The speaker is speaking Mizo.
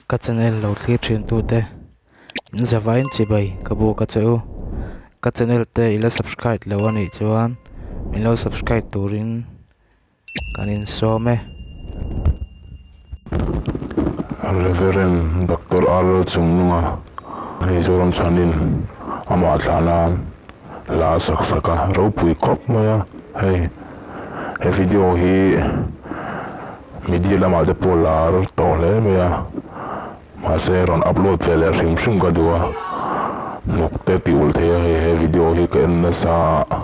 Ka channel lo thlir thin tute in zavain chibai ka buk a che u. Ka channel te i la subscribe lo a nih chuan min lo subscribe turin kan insawm e. Rev. Doctor R. Chungnunga hei Zoram chhanin amah thlahna hla a sak sak a, ropui khawp mai a, hei he video hi media lamah te pawh lar tawh hle mai a, mahse rawn upload ve leh hrim hrim ka duh a, hnuk te tih ulh thei a hei he video hi ka en nasa a.